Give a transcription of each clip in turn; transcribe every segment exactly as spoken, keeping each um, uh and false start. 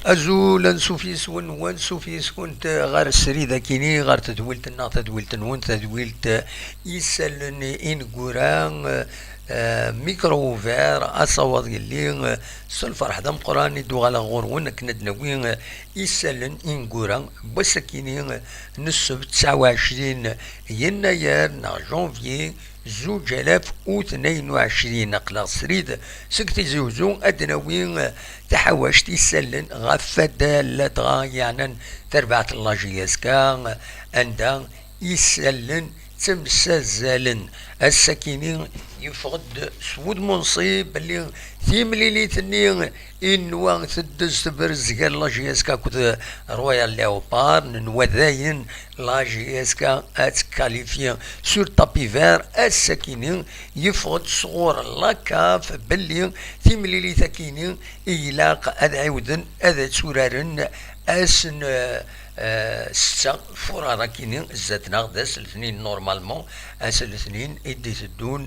Azul, ansuf yes-wen, wansuf yes-kunt ɣer srid akini, ɣer tedwilt-nneɣ, tadwilt-nwen, tadwilt, eh, isallen ineggura, eh, eh, micro ouvert, asawaḍ yelli, eh, s lferḥ d ameqqran i d-uɣaleɣ ɣur-wen akken ad d-nawi, eh, isallen ineggura n wass akini, eh, n ssebt tesɛa u ɛecrin yennayer neɣ janvier, zuǧ alaf u tnayen u ɛecrin. Aql-aɣ srid seg Tizi Uzzu ad d-nawi, eh, taḥawact isallen ɣef waddal ladɣa yeɛnan tarbaɛt n la J S K, anda isallen ttemsazalen. Ass-akini yeffeɣ-d s wudem unṣib belli timlilit-nni i nenwa teddez tebrez gar la J S K akked Royal Leopard, nenwa dayen la J S K ad tkalifyi sur tapis vert. Ass-akini yeffeɣ-d sɣur la CAF belli timlilit-akini i ilaq ad ɛiwden ad tt-uraren ass n, eh, eh, setta furar akini zdat-neɣ, d ass letnin normalement, ass letnin i d-iteddun,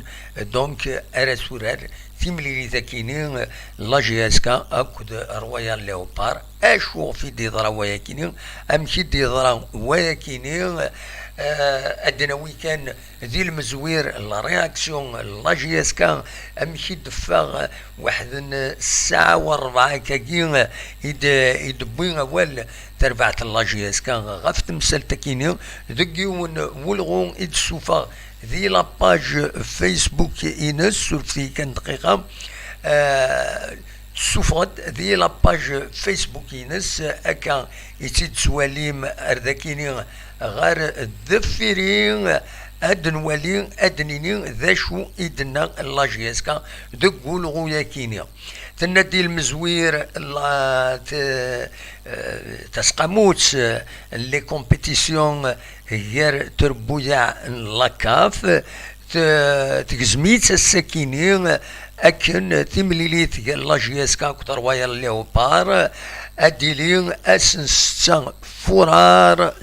donc ara turar timlilit akini, la J S K akked Royal Leopard. Acu ɣef i d-yeḍra wayakini? Amek i d-yeḍra wayakini? Eh, ad d-nawi kan di lmezwir la réaction n la J S K, amek i d-teffeɣ weḥd n ssaɛa u ṛebɛa akkagi i d-, i d-tewwi awal terbaɛt n la J S K ɣef temsalt akini deg yiwen n ulɣu i d-tessufeɣ di la page Facebook-ines, surfet-iyi kan dqiqa. Eh, tessufeɣ-d di la page Facebook-ines, akka i tt-id-tettwalim ar dakini ɣer deffir-i, ad nwali, ad nini d acu i d-tenna la J S K deg ulɣu-yakini. Tenna-d i lmezwir la, t-, eh, tasqamut, eh, les compétitions gar trebbuyaɛ n la CAF, t-, tegzem-itt ass-akini akken timlilit gar la J S K akked Royal Leopard ad d-tili ass n setta furar,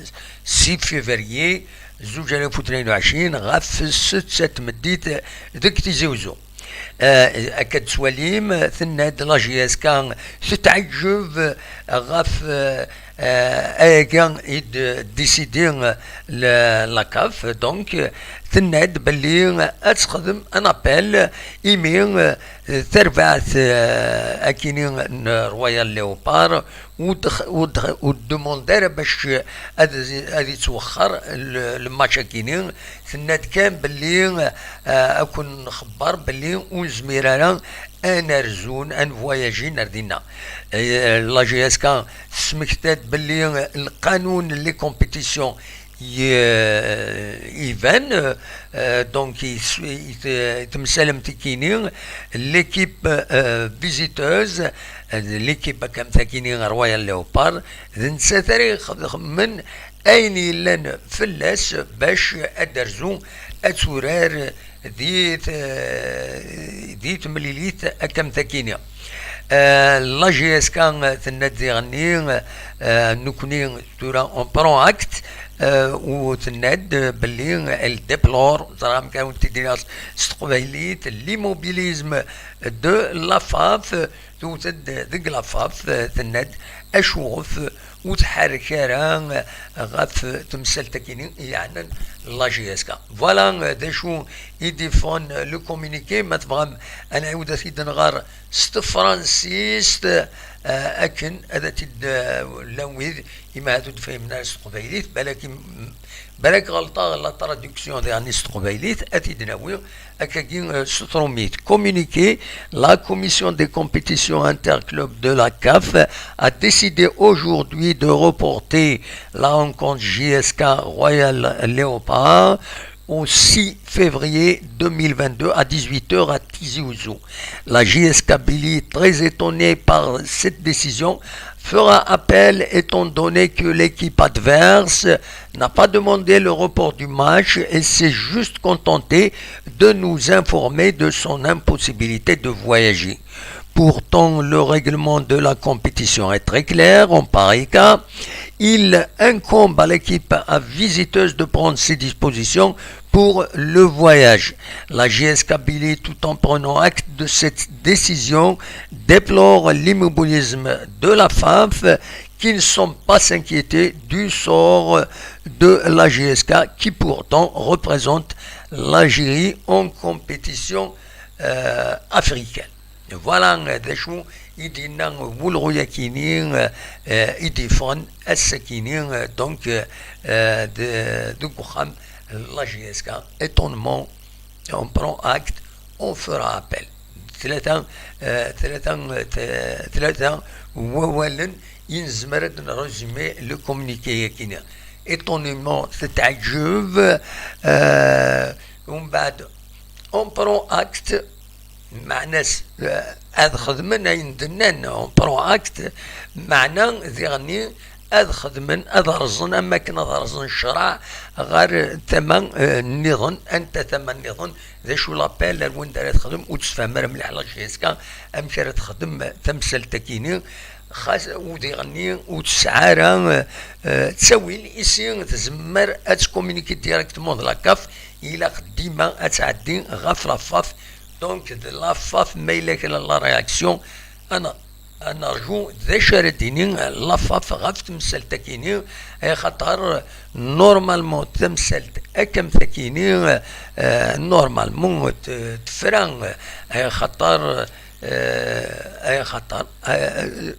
six février, zuǧ alaf u tnayen u ɛecrin, ɣef setta n tmeddit deg Tizi Uzzu. Eh, akka d-tettwalim, tenna-d la J S K tetɛejjeb ɣef, eh, eh, ayagi i d-, décidé la, la CAF, donc, tenna-d belli ad texdem un appel, imi, eh, tarbaɛt, eh, akini n Royal Leopard ur d-, ur d-, ur d-demande ara bac ad, ad yettwexxer l-, lmatch akini. Tenna-d kan belli, eh, ad ken-nxebber belli ur nezmir ara ad nerzu, ad nvoyaji ar dinna. Eh, la J S K tesmekta-d belli lqanun n les compétitions y-, iban, eh, donc, i-, i-, temsalem tikini, l'équipe, eh, visiteuse, eh, l'équipe akam takini Royal Leopard, d nettat ara ixedmen ayen yellan fell-as bac ad d-terzu ad turar di t-, di temlilit akam takini. Eh, la J S K tenna-d diɣenni, eh, nekkni tura on prend acte, eh, u tenna-d belli elle déplore, ẓriɣ amek ara wen-t-id-iniɣ s teqbaylit, l'immobilisme de la FAF, tewwet-d deg la FAF, eh, tenna-d acuɣef ur tḥerrek ara ɣef temsalt-akini yeɛnan la J S K. Voilà, eh, d acu i d-iffɣen le communiqué, ma tebɣam ad nɛiwed ad t-id-nɣer s tefransist, eh, akken ad t-id-, eh, llan wid i ma ad ur d-fhimen ara s teqbaylit, balak im-, balak ɣelṭeɣ la traduction diɣen s teqbaylit, ad t-id-nawi akkagi, eh, s trumit. Communiqué, la commission des compétitions interclubs de la CAF a décidé aujourd'hui de reporter la rencontre J S K Royal Léopard au six février deux mille vingt-deux à dix-huit heures à Tizi Ouzou. La J S Kabylie, très étonnée par cette décision, fera appel étant donné que l'équipe adverse n'a pas demandé le report du match et s'est juste contentée de nous informer de son impossibilité de voyager. Pourtant, le règlement de la compétition est très clair. En pareil cas, il incombe à l'équipe visiteuse de prendre ses dispositions pour le voyage. La J S K Billy, tout en prenant acte de cette décision, déplore l'immobilisme de la FAF, qui ne semble pas s'inquiéter du sort de la J S K, qui pourtant représente l'Algérie en compétition euh, africaine. Voilà, euh, d acu i d-yenna ulɣu-yakini, euh, euh, i d-yeffɣen ass-akini, euh, donc, euh, euh, de, deg uxxam n la J S K. Étonnement, on prend acte, on fera appel. Tlata, euh, tlata, euh, t- tlata wawalen i nezmer ad nrésumé le communiqué-yakini. Étonnement, tetɛeǧǧeb, euh, umbeɛd, on prend acte, meɛna-s, eh, ad xedmen ayen d-nnan, on prend acte, meɛna diɣenni ad xedmen, ad rẓen, am akken ad rẓen ccreɛ ɣer tama, eh, nniḍen. Anta tama nniḍen? D acu l'appel? Ar wanda ara texdem? Ur tessefham ara mliḥ la J S K amek ara texdem tamsalt-akini. Xas u diɣenni ur tesɛi ara, eh, ttawil, ici tezmer ad tcommuniquer directement d la CAF, ilaq dima ad tɛeddi ɣef la FAF. Donc, d la FAF, ma yella kra la réaction, ad n- ad nerju d acu ara d-tini la FAF ɣef temsalt-akini, axaṭer normalement tamsalt akka am takini, eh, normalement t- tefra, axaṭer, eh, axaṭer, eh,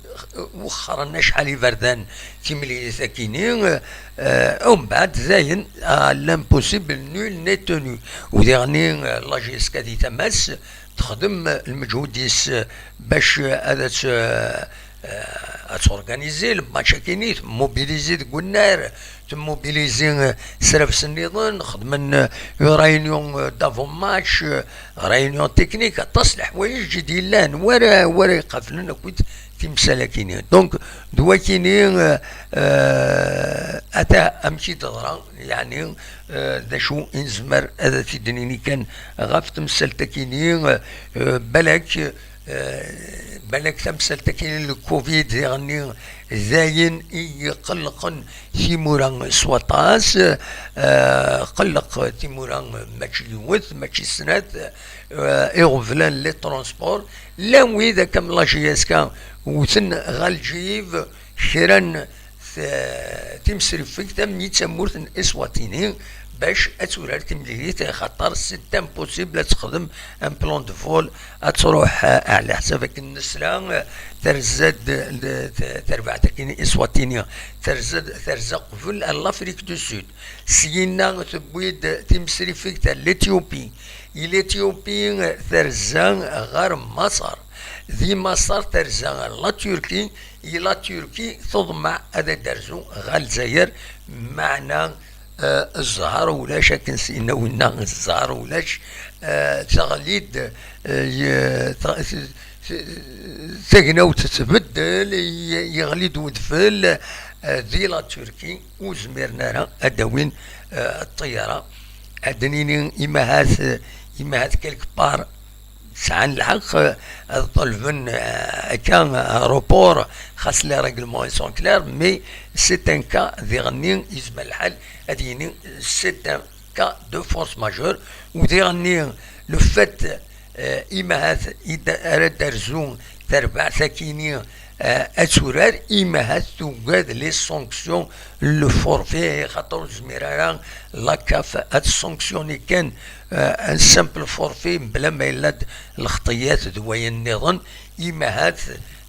wexxren acḥal iberdan timlilit-akini, eh, umbeɛd dayen, à l'impossible, nul n'est tenu. U diɣenni, eh, la J S K di tama-s, texdem lmeǧhud-is, eh, bac, eh, ad tt- eh, eh, ad torganizi lmatch-akini, temmobilizi deg unnar, temmobilizi, eh, srabes nniḍen, xedmen, eh, une réunion, eh, d'avant-match, eh, réunion technique, aṭas n leḥwayeǧ i d-yellan, wara, wara iqablen akkit timsal-akini. Donc, d wakini, eh, eh, ata amek i d-teḍra, yeɛni, eh, d acu i nezmer ad t-id-nini kan ɣef temsalt-akini, eh, balak, eh, balak tamsalt-akini n le covid diɣenni d ayen i iqellqen timura s waṭas, eh, qelleq timura mačči yiwet, mačči snat, eh, iɣeblan, les transports, llan wid akka am la J S K wten ɣer lǧib kra n t- timsrifegt am i d tamurt n Eswatini bac ad turar timlilit, axaṭer c'est impossible ad texdem un plan de vol, ad truḥ, eh, ɛla ḥsab akken nesla, eh, terza-d, eh, t- terbaɛt-agi n Eswatini, terza, terza qbel à l'Afrique du Sud. Syinna tewwi-d timsrifegt à l'Éthiopie. I l'Éthiopie terza ɣer Maṣer. Di Maṣer terza ɣer la Turquie. I la Turquie teḍmeɛ ad d-terzu ɣer Lezzayer, meɛna, eh, zzher ulac, akken s-yenna winna, zzher ulac, eh, teɣli-d, eh, ye- ta- t- t- tagnawt tbeddel, ye- yeɣli-d wedfel, eh, di la Turquie, ur zmiren ara ad d-awin, eh, ṭṭyara. Ad d-nini imahat, imahat quelque part sɛan lḥeqq, eh, ad ṭelben, eh, akka, eh, report, xas les règlements sont clairs, mais c'est un cas diɣenni yezmer lḥal ad yini c'est un cas de force majeure, u diɣenni le fait, eh, imahat i d- ara d-terzu terbaɛt-akini, eh, ad turar, imahat tugad les sanctions, le forfait, xaṭer ur tezmir ara la CAF ad tessanctioni kan, eh, un simple forfait, mebla ma yella-d lxeṭiyat d wayen nniḍen, imahat,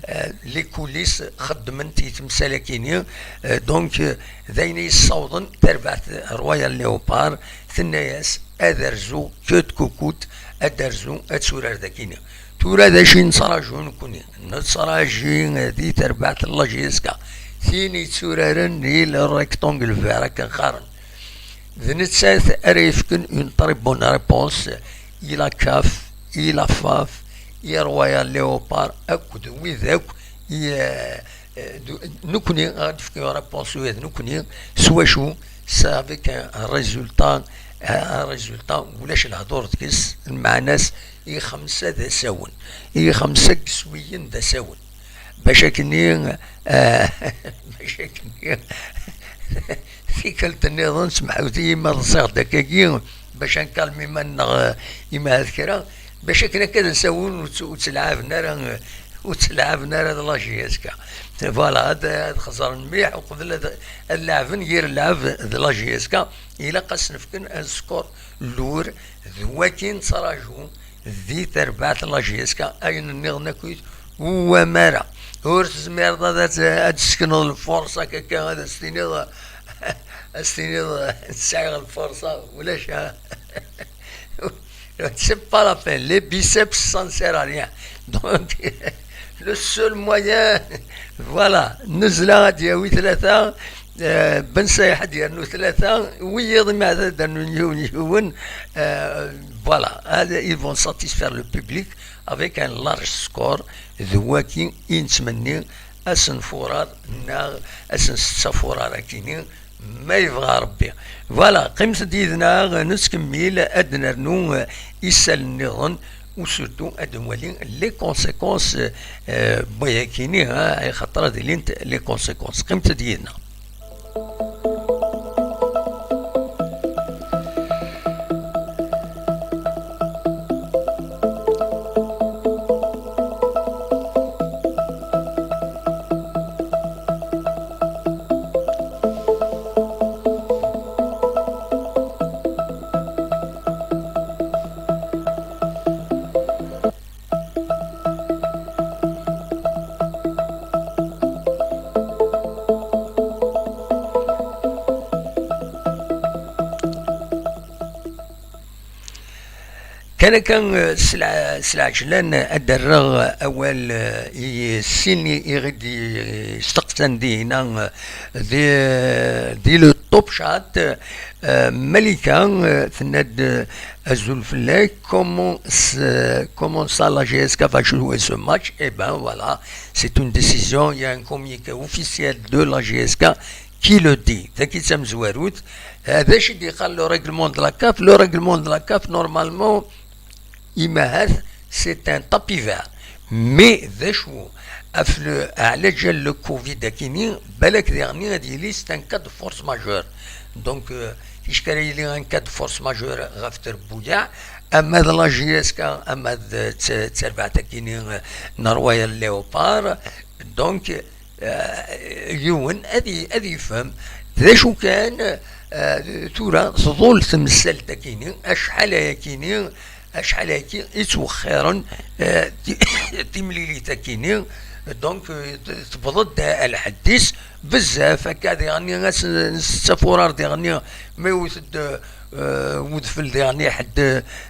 eh, les coulisses xeddment i temsal-akini, eh, donc, eh, d ayen i yessawḍen tarbaɛt Royal Leopard, tenna-yas ad rzu coûte que coûte, ad rzu ad turar dakini. Tura d acu i nettraǧu nekkni? Nettraǧu di terbaɛt n la J S K, tin yetturaren di le rectangle vert akken qqaren. D nettat ara yefken une très bonne réponse i la CAF, i la FAF, i Royal Leopard, akked wid akk i, eh, eh, d- nekkni ad d-fken réponse i wid nekkni, s wacu? C'est avec un résultat, un résultat ulac lehdur deg-s, lmeɛna-s i xemsa d asawen, i xemsa n yiswiyen d asawen. Bac akkenni, eh, bac akkenni, Tikkelt nniḍen, semḥewt-iyi ma ḍsiɣ-d akkagi, bac ad nkalmi iman-nneɣ, eh, imi ahat kra, bac akken akka ad nsawen ur tt-, ur tt-lɛaben ara, eh, ur tt-lɛaben ara d la J S K. Voilà, ad, ad xeẓren mliḥ uqbel ad, ad lɛaben yir lɛeb d la J S K. Ilaq ad sen-fken un score lourd d wakin ttraǧu di terbaɛt n la J S K, ayen nniḍen akkit ur wamara. Ur tezmireḍ ad, ad, ad d-tessekneḍ lfurṣa akka, ad as-tiniḍ, ad as-tiniḍ sɛiɣ lfurṣa, ulac, ha. C'est pas la peine. Les biceps, ça ne sert à rien. Donc, le seul moyen, voilà, Nezla ad yawi tlata, euh, Ben Sayeḥ ad yernu tlata, wiyiḍ imeɛdad ad rnun yiwen yiwen, euh, voilà, ad, ils vont satisfaire le public avec un large score, d waki i nettmenni asenfurar neɣ asensettafurar akini, ma yebɣa Rebbi. Voilà, qqimet-d yid-neɣ, nettkemmil ad d-nernu, euh, isallen nniḍen, u surtout ad nwali les conséquences, euh, n wayakini, hein, axaṭer ad ilint les conséquences. Qqimet-d yid-neɣ. Kan akka, eh, s lɛ-, s lɛejlan, eh, ad d-rreɣ, eh, awal, eh, i sin i, i ɣ-id-yesteqsan dihina, eh, di, di le top chat, eh, Malika, eh, tenna-d, eh, azul fell-ak, comment s-, comment ça la J S K va jouer ce match? Eh ben, voilà, c'est une décision, il y a un communiqué officiel de la J S K qui le dit. Dagi d tamezwarut. Eh, d acu i d-yeqqar le règlement de la CAF? Le règlement de la CAF, normalement, imahat, c'est un tapis vert. Mais d acu, ɣef le, ɛla ǧal le covid akini, balak diɣenni ad yili c'est un cas de force majeure. Donc, euh, ticki ara yili un cas de force majeure ɣef trebbuyaɛ, ama d la J S K, ama d t-, terbaɛt akini, euh, n Royal Léopard. Donc, eh, yiwen ad i-, ad yefhem d acu kan, eh, tura tḍul temsalt akini, acḥal ayakini, acḥal ayaki i ttwexxiren, eh, ti-, timlilit akini. Donc, eh, t-, tewweḍ-d lḥedd-is bezzaf, akka diɣenni ad s-, nessefurrer diɣenni ma iwet-d, eh, udfel diɣenni ḥedd,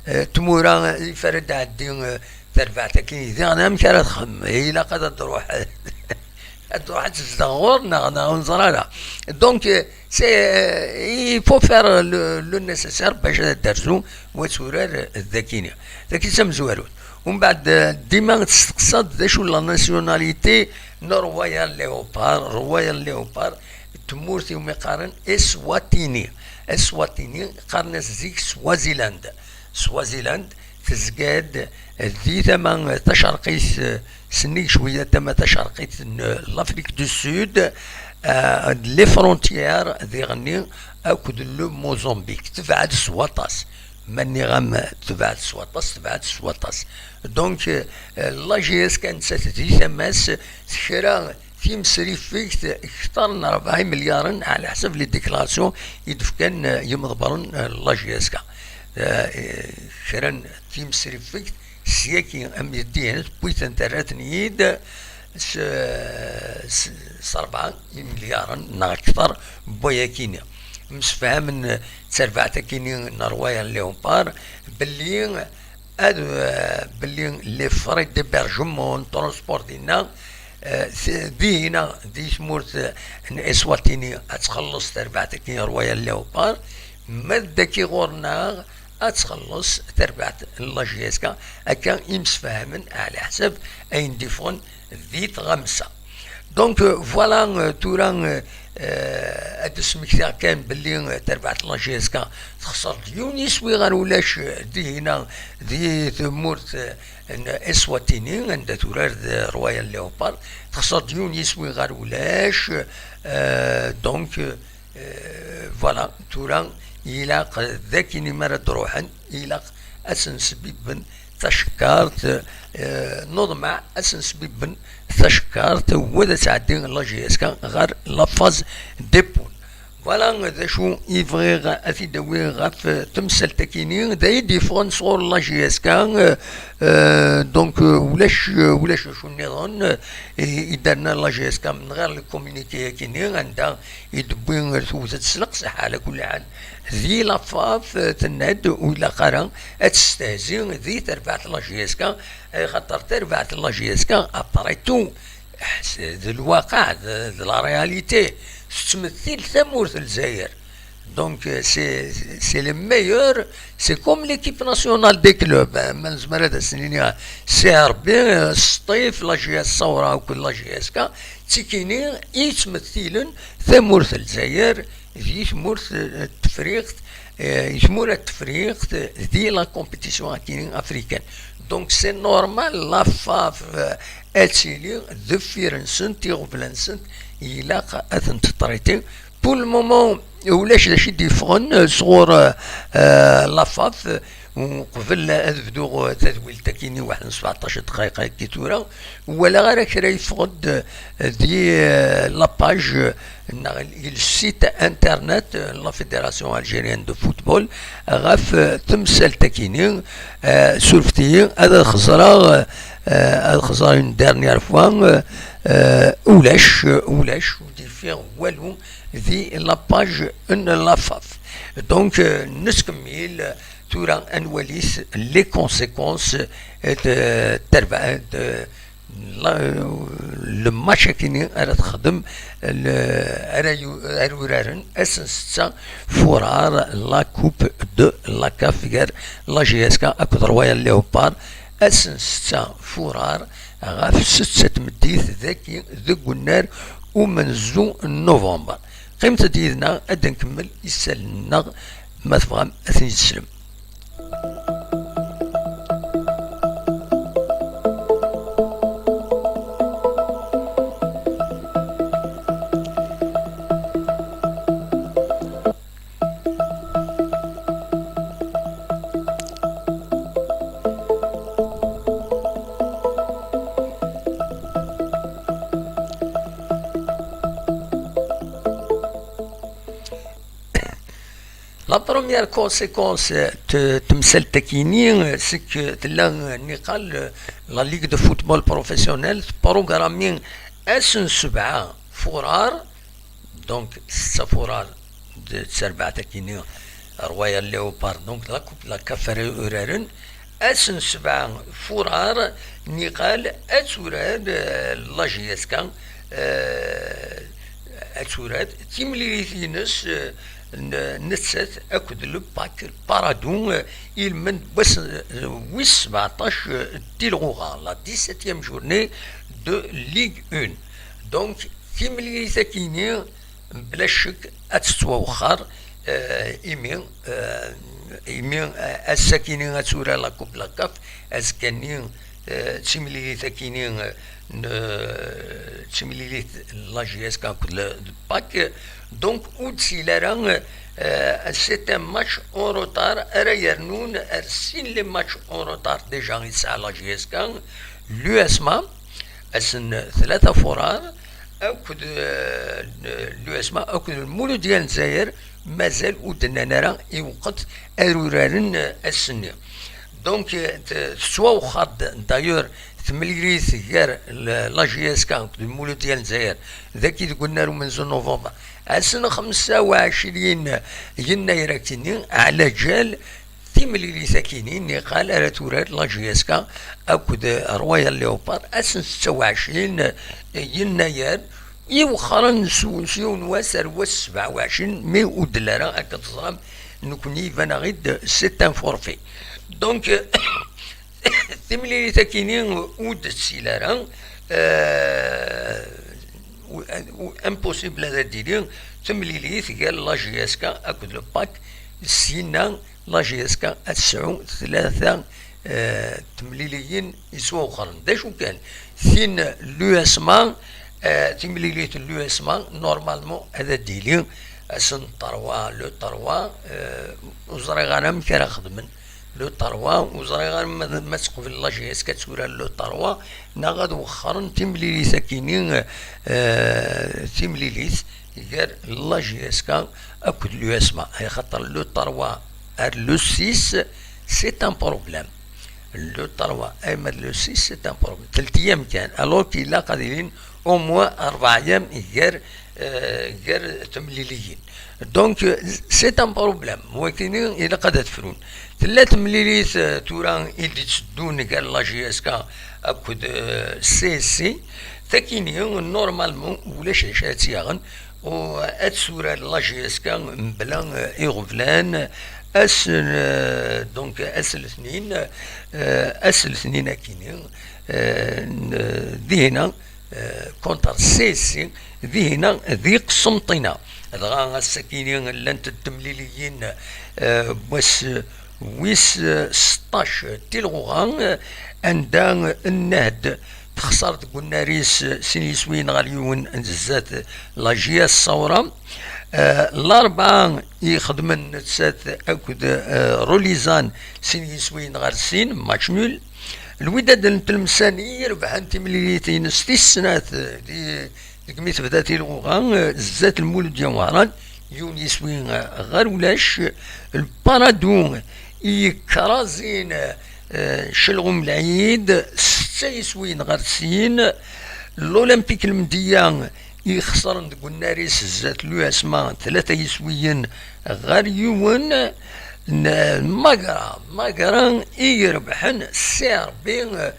eh, tmura, ifara ad d-ɛeddi, eh, terbaɛt akini diɣen amek ara txemmem? Ilaq ad d-truḥ, ad d-truḥ ad tezdeɣ ɣur-neɣ, neɣ ur neẓri ara. Donc, euh, c'est, euh, il faut faire le, le nécessaire bac ad d-terzu wa turar d akini. Dagi d tamezwarut. Umbeɛd, euh, dima testeqsaḍ d acu la nationalité n Royal Léopard. Royal Léopard, tmurt iwumi qqaren Eswatini. Eswatini, qqaren-as zik Swaziland. Swaziland tezga-d di tama tacerqit, sennig cwiya tama tacerqit n l'Afrique du Sud, euh, les frontières diɣenni akked le Mozambique. Tebɛed s waṭas. Ma nniɣ-am tebɛed s waṭas, tebɛed s waṭas. Donc, euh, la J S K nettat di tama-s tekra timesrifegt kter n rebɛa imelyaren ɛla ḥsab les déclarations i d-fkan, eh, yimḍebbren, eh, n la J S K. Eh, eh, kra n timesrifegt syaki am dihin, wwiten terraten-iyi-d s, s, s rebɛa imelyaren neɣ kter n wayakini. Msefhamen, eh, d terbaɛt akini n Royal Léopard belli ad, eh, belli les frais d'hébergement, n transport dinna, eh, s-, dihina di tmurt, eh, n Eswatini ad txelleṣ terbaɛt-agi n Royal Léopard, ma d dagi ɣur-neɣ ad txelleṣ terbaɛt n la J S K, akka i msefhamen ɛla ḥsab ayen d-iffɣen di tɣamsa. Donc, euh, voilà, euh, tura, euh, euh, ad d-smektiɣ kan belli, euh, terbaɛt n la J S K texṣer-d yiwen yiswi ɣer ulac, euh, dihina di tmurt, euh, n Eswatini, anda turar d Royal Leopard, texṣer-d yiwen yiswi ɣer ulac, euh, donc, euh, Voilà, tura ilaq d akkin imi ara d-ruḥen, ilaq ad sen-sbibben tacekkart, eh, n uḍmeɛ, ad sen-sbibben tacekkart, u ad tɛeddi la J S K ɣer la phase des poules. Voilà d acu i bɣiɣ ad t-id-awiɣ ɣef temsalt-akini, d ay d-yeffɣen sɣur la J S K, eh, eh, donc, eh, ulac, eh, ulac acu nniḍen, eh, i, i d-terna la J S K mn ɣer le communiqué-akini, anda i d-tewwi tewwet-d s leqseḥ, ɛla kulli ḥal. Di la phase, eh, tenna-d ur ilaq ara ad testehzi di terbaɛt n la J S K, eh, xaṭer terbaɛt n la J S K, après tout, d lwaqiɛ, d, d la réalité, tettmettil tamurt n Lezzayer. Donc, euh, c'est, c'est le meilleur, c'est comme l'équipe nationale des clubs, hein, ma nezmer ad as-nini, c'est Rebbi, euh, Sṭif, la J S Sawra akked la J S K, d tikini i yettmettilen tamurt n Lezzayer di tmurt, euh, n Tefriqt, euh, di tmura n Tefriqt, euh, di la compétition akini africaine. Donc, c'est normal, la phase, euh, ad tili deffir-nsent, iɣeblan-nsent, ilaq ad tent-traiter. Pour le moment, ulac d acu i d-yeffɣen, euh, sɣur, euh, euh, la phase, euh, uqbel ad bduɣ, euh, tadwilt-agi-nni, waḥed n sbeɛṭac dqayeq akka tura, ur walaɣ ara kra yeffeɣ-d, euh, di, euh, la page, euh, neɣ le site internet, euh, n la Fédération Algérienne de Football, ɣef, euh, temsalt-agi-nni, euh, surfet-iyi, ad xeẓreɣ, euh, euh, ad xeẓreɣ une dernière fois, euh, euh, ulac, euh, ulac, ur d-yeffiɣ walu di la page n la phase. Donc, euh, nettkemmil, euh, tura ad nwalit les conséquences, euh, de, terba-, de, la, euh, le match-agi-nni ara texdem, le, ara yu-, ara uraren ass n setta furar, la coupe de la CAF, gar la J S K akked Royal Léopard, ass n setta furar ɣef setta tmeddit dagi deg unnar umenzu n november. Qqimet-d yid-neɣ ad nkemmel isallen-nneɣ, ma tebɣam ad ten-id-teslem. La première conséquence n temsalt-agi-nni, c'est que tella niqal la Ligue de football professionnel tprogrammi ass n sebɛa furar, donc setta furar d terbaɛt-agi-nni, Royal Léopard, donc la coupe la CAF ara uraren, ass n sebɛa furar niqal ad turar, euh, la J S K, euh, ad turar timlilit-ines, euh, n-, nettat akked le PAC Paradou, euh, ilmend n wass, euh, wis sbeɛṭac, euh, di lɣuɣa, la dix-septième journée de Ligue un. Donc, timlilit-agi-nni, bla ccek, ad tettwawexxer, euh, imi, euh, imi, euh, ass-agi-nni ad turar la coupe la CAF, azekka-nni, euh, d timlilit-agi-nni, euh, n, euh, d timlilit n la J S K akked le, le PAC. Donc, ur d-tili ara, euh, c'est un match en retard ara yernun ar sin les matchs en retard déjà i tesɛa la J S K, l'USMA, ass n tlata furar, akked, euh, l'USMA akked Lmuludya n Lezzayer, mazal ur d-nnan ara i lweqt ara uraren, euh, ass-nni. Donc, euh, t-, tettwawexxer-d, d'ailleurs, temlilit gar l-, la J S K akked Lmuludya n Lezzayer, dagi deg unnar umenzu n november, ass n xemsa u ɛecrin yennayer-agi-nni, ɛla ǧal, timlilit-agi-nni niqal ara turar la J S K akked Royal Léopard ass n setta u ɛecrin yennayer, iwexxren s, s yiwen wass ar wass sebɛa u ɛecrin, mi ur d-telli ara, akken teẓram, nekkni iban-aɣ-id c'est un forfait. Donc, timlilit-agi-nni ur d-tettili ara, euh, u-, u-, impossible ad d-tili temlilit gar la J S K akked le PAC, syenna la J S K ad tesɛu tlata, euh, temliliyin yettwawexxren. D acu kan, tin n l'USMA, Eh, timlilit n l'U S M A, normalement, ad d-tili ass n trois, le trois, eh, ur ẓriɣ ara amek ara xedmen. Le trois, ur ẓriɣ ara ma, ma teqbel la J S K ad turar le trois, neɣ ad wexxren timlilit akini, eh, timlilit gar la J S K akked l'U S M A, axaṭer le trois ar le six, c'est un problème. Le trois arma d le six, c'est un problème. Tlata ayyam kan, alors qu'il ilaq ad ilin au moins rebɛa ayyam gar, euh, gar temliliyin. Donc, euh, c'est un problème. Wakini, ilaq ad t-frun. Tella temlilit, euh, tura i d-itteddun gar la J S K akked, euh, C S C. Takini, normalement, ulac d acu ara tt-yaɣen. U ad turar la J S K mebla, euh, iɣeblan, ass n, euh, donc, ass n letnin, euh, ass n letnin akini, euh, n, dihina, euh, contre C S C, dihina di Qsenṭina. Dɣa ass-akini llant-d temliliyin, euh, n wass wis, euh, seṭṭac tilɣuɣa, euh, anda, euh, Nnehd texṣer deg unnar-is, euh, sin yiswiyen ɣer yiwen zdat la J S Saoura. Euh, Larebɛa ixedmen nettat akked, euh, Rulizan sin yiswiyen ɣer sin, match nul. Lwidad n Tlemsan i irebḥen timlilit-ines tis snat, euh, di deg mi tebda tilɣuɣa, eh, zdat Lmuludya Wehran, yiwen yiswi, eh, ɣer ulac. Lparadu i yekrazin, eh, Celɣum Lɛid, setta yiswiyen ɣer sin. L'Olympique Lmedya i ixesren deg unnar-is zdat l'U S M A, tlata yiswiyen ɣer yiwen. N-, Magra, Magra i irebḥen C R B, eh,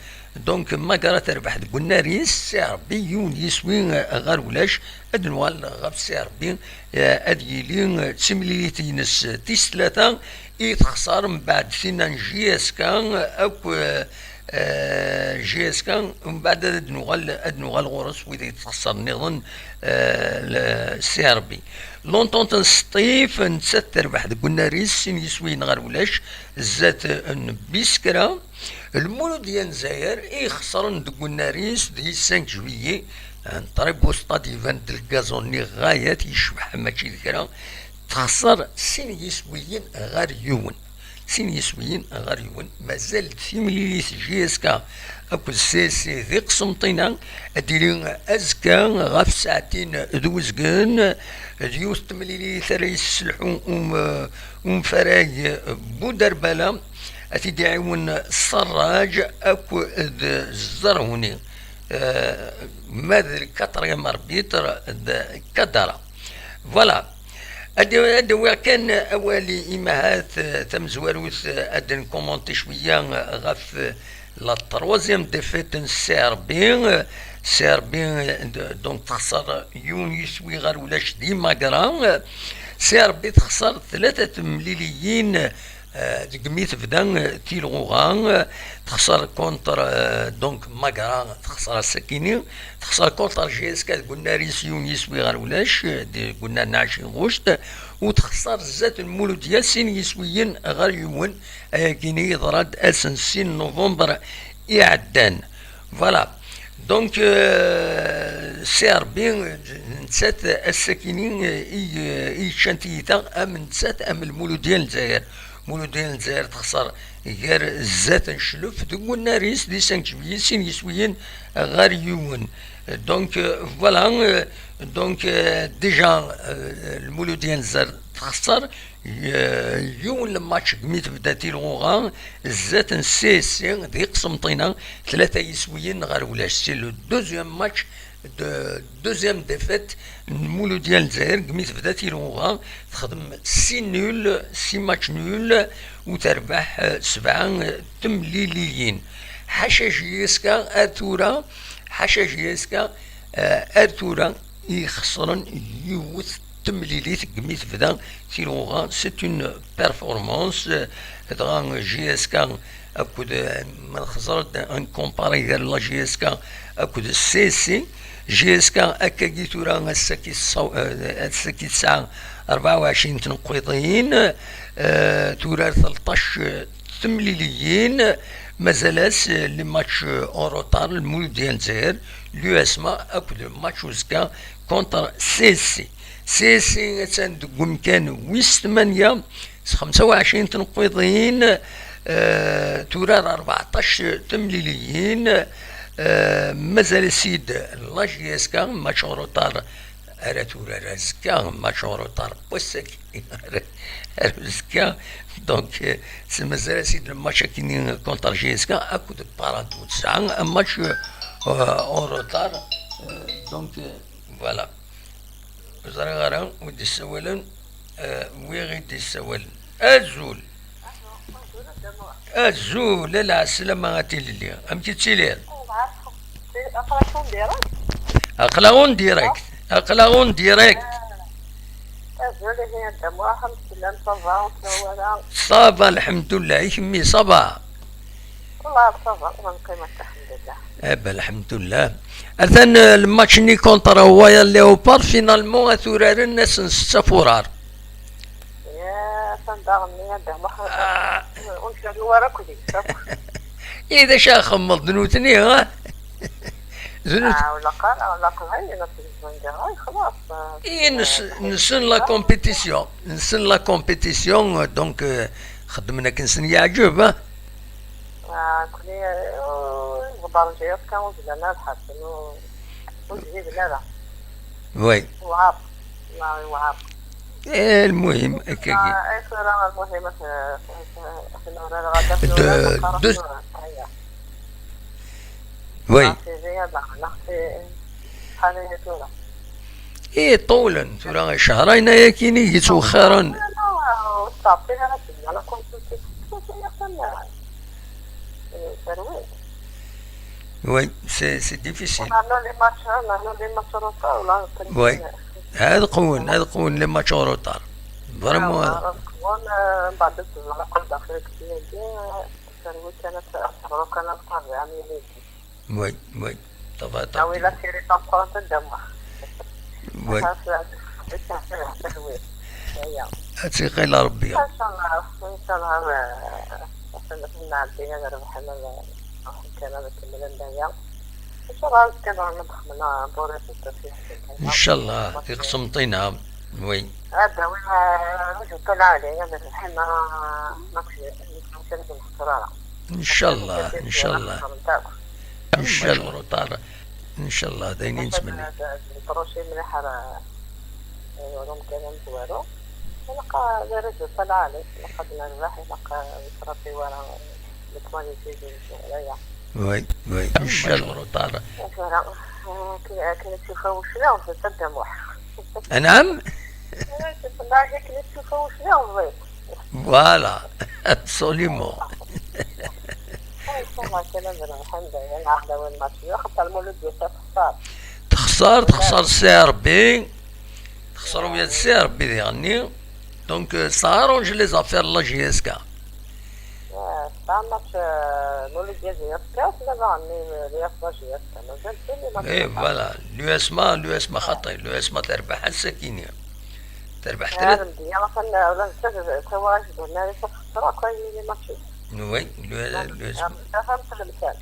Donc, Magra terbeḥ deg unnar-is, C R B yiwen yiswi, eh, ɣer ulac. Ad nuɣal ɣef C R B, eh, ad yili, eh, d timlilit-ines tis tlata i texṣer mbeɛd tinna n J S K akk, eh, eh, J S K, mbeɛd ad nuɣal, ad nuɣal ɣur-s wid i texṣer nniḍen, eh, l-, C R B. L'Entente n Sṭif, nettat terbeḥ deg unnar-is, sin yiswiyen ɣer ulac, zdat n Biskra. Lmuludya n Lezzayer i ixesren deg unnar-is di cinq juillet, un très beau stade, iban-d lgaẓu-nni ɣaya-t, yecbeḥ mačči d kra, texser sin yiswiyen ɣer yiwen. Sin yiswiyen ɣer yiwen. Mazal-d timlilit J S K akked C S C di Qsenṭina, ad d-tili azekka ɣef ssaɛtin d uzgen, d yiwet n temlilit ara yesselḥu um-, umfarag Budarbala, ad t-id-iɛiwen Ṣerraǧ akked Zzerhuni, eh, ma d le quatrième arbitre d Kadara. Voilà. Ad, ad awiɣ kan awal i, i mahat, eh, tamezwarut, eh, ad nkumanti cwiya, eh, ɣef, eh, la troisième défaite n C R B. Eh, C R B, eh, d-, donc texser yiwen yiswi ɣer ulac di Magra. Eh, C R B texser tlata temliliyin, eh, deg mi tebda, eh, tilɣuɣa, eh, texser contre, eh, donc Magra, texser ass-akini, texser contre J S K deg unnar-is yiwen yiswi ɣer ulac, eh, deg unnar n ɛecrin ɣuct, u texser zdat n Muludya sin yiswiyen ɣer yiwen, ayagini yeḍra-d ass n sin novembre iɛeddan. Voilà. Donc, euh, C R B, euh, nettat ass-akini, euh, i, euh, i yeččan tiyita, am nettat, am Lmuludya n Lezzayer. Lmuludya n Lezzayer texser gar zdat n Cclef deg unnar-is di cinq juillet, sin yiswiyen ɣer yiwen. Donc, euh, voilà, euh, donc, euh, déjà, euh, Lmuludya n Lezzayer texser, euh, yiwen n match deg mi tebda tilɣuɣa, zdat n C S C di Qsenṭina, tlata yiswiyen ɣer ulac. C'est le deuxième match de deuxième défaite n Muludya n Lezzayer, deg mi tebda tilɣuɣa, texdem six nuls, six matchs nuls, u terbeḥ, eh, sebɛa, eh, temliliyin. Ḥaca J S K ar tura, ḥaca J S K, eh, ar tura i xesren yiwet temlilit deg mi tebda tilɣuɣa. C'est une performance. Dɣa J S K akked, eh, ma nxeẓer-d, nkumpari gar la J S K akked C S C. J S K akkagi tura ass-agi tsaw-, eh, ass-agi tesɛa rebɛa u ɛecrin tneqqiḍin, eh, turar tleṭṭac, eh, temliliyin, Mazal-as, eh, les matchs, eh, en retard, Lmuludya n Lezzayer, l'U S M A akked le match uzekka contre C S C. C S C attan deg umkan wis tmanya s xemsa u ɛecrin tneqqiḍin, eh, turar rbeɛṭac temliliyin, eh, mazal-as-id la J S K, match en retard ara turar azekka, match en retard n wass-agi. Ar uzekka. Donc, euh, c'est mazal-as-id le match akini contre J S K akked Paradou. Tesɛa un match, euh, en retard. Euh, donc, euh, voilà. Ur ẓriɣ ara wi d-issawalen, euh, wi ɣ-d-issawalen. Azul. Azul, a lɛeslama a Tilelli. Amek i tettiliḍ? Aql-aɣ en direct. Aql-aɣ en direct. Azul, ihi a Dda Muḥ, amek tellam? Ça va, ur tella wara? Ça va, lḥemdullah. I kemmi, ça va? Wallah, ça va, neqqim akka, lḥemdullah. Eh ben, lḥemdullah. Atan, eh, lmatch-nni contre Royal Léopard, finalement, ad t-uraren ass n ssetta furar. Ya, atan daɣen-nni a Dda Muḥ, ah, ur nferru ara akked-s akk. I d acu ara xemmeḍ d nutni, ha? D nut- Ah, ur ilaq ara, ur ilaq ara, ayen ad tgezmeḍ deg ṛṛay, xlaṣ. I, nes-, nessen la compétition, nessen la compétition, donc, euh, xeddmen akken sen-yeɛǧeb, ha? Ah, nekkni, euh, iḍebbaren J S K ur zmiren ara ad ḥersen, ur, ur ǧhiden ara. Oui. Yewɛer. Yewɛer. Eh, lmuhim, akkagi. Ah, eh, tura, lmuhim, eh, eh, eh, tura, ɣada, tura, de, tura, de, tura, aya. Oui. Ah, c'est génial, là. Là, c'est, c'est, tura. Eh, ṭulen, tura, cehrayen ayakini yettwexxiren. Ah, non, non, ur tettɛeṭṭil ara fell-i, la consultation, ur ttwaliɣ ara. Eh, terwi. Oui, c'est, c'est difficile. Nernu les matchs, nernu les matchs en retard, là, oui. Ad qewwen, ad qewwen les matchs en retard. Vraiment, ah, ad qewwen, euh, mbeɛd ad tezmer ad qelbeɣ ɣef lketbi-agi, euh, terwi kan ad terru kan ad terbiɛ am yilindi. Oui, oui. Tabata. Awi la série tameqqrant a Dda Muḥ. Oui. Xas, ad terwi. Aya. Ad tt-iqil Rebbi. Inchallah, inchallah, euh, ad nɛeddi ad rebḥen, ad, ad kan ad kemmlen aya. Inchallah, azekka ad xedmen, ah, Boris d Tafriqt. Inchallah, tiqsemṭin-a, oui. Ad d-awin, ah, résultat lɛali, ad rebḥen, ah, ma k-, ma k-, ur nxeṣṣer ara. Inchallah, inchallah. Inchallah. Ncallah, ncallah, d ayen i nettmenni. Nṭerruci mliḥ ar, ar umkan amezwaru. Ilaq, d résultat lɛali, ilaq ad nerbeḥ, ilaq ur nettṛafi wara les pénalités d aya. Oui, oui, ncallah. Tura, akken, akken i tt-yufa wuclaɣ, d Dda Muḥ. Anɛam? Akken i tt-yufa wuclaɣ, ẓid. Voilà, absolument. Ay, ça va, كلام الحمد لله، نعرف وين ما تجي، خاطر المولودية تخسر. تخسر، تخسر سي ربي. تخسر ويا سي ربي ديالني. Donc, euh, ça arrange les affaires, la J S K. آه، ça marche, euh, المولودية J S K، ولا غاني رياض لا J S K، مازال كاين اللي ما ايه، voilà، l'U S M A، l'U S M A خاطي، l'U S M A تربح السكينة. تربح ثلاث. المدية مثلا، ولا نتا تواجد هنا، تخسر كاين اللي ماشي. Oui, le, le, فهمت المثال.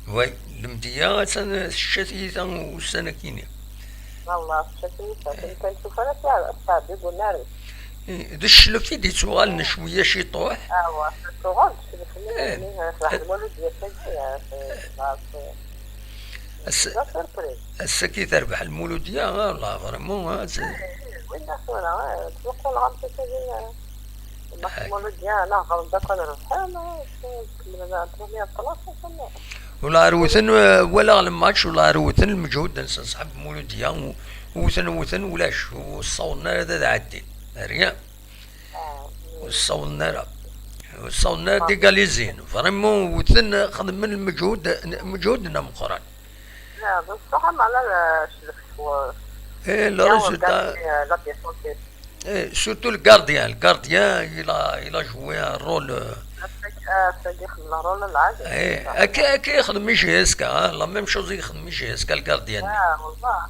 Oui, المدية مثلا الشتية والسنة كينيا. والله، الشتية، كنت نشوف أنا فيها الصعب، يقول ناري. إيه، د الشلف i d-yettwaɣalen cwiya ciṭuḥ. Awa, tuɣal-d clef-nni, eh, المولودية تاعي, eh, c'est, c'est, ass-, c'est la surprise. Ass-agi terbeḥ المولودية, ah, la, vraiment, ah, c'est, eh, eh, winna tura, eh, ttmuquleɣ am tagi, eh, المولودية, نهضر داك نربحها, ma, eh, كملنا première place, ولا ريوثن, eh, walaɣ الماتش, ولا ريوثن المجهود نسن صحاب المولودية, و-, وثن, وثن ولاش, وصونا هذا عدي. Rien. Ur ssawḍen ara. Ur ssawḍen ara ad égalisin. Vraiment, wten, xedmen lmeǧhud, lmeǧhud n ameqqran. Ah, بصح معناها شلف و-, eh, le résultat. La défense. Eh, surtout le gardien. Le gardien, il a, il a joué un rôle, euh, ah, ça y est, يخدم le rôle العادي. Eh, akka, akka i yexdem i J S K, hein. La même chose i yexdem i J S K, le gardien. Ah, والله.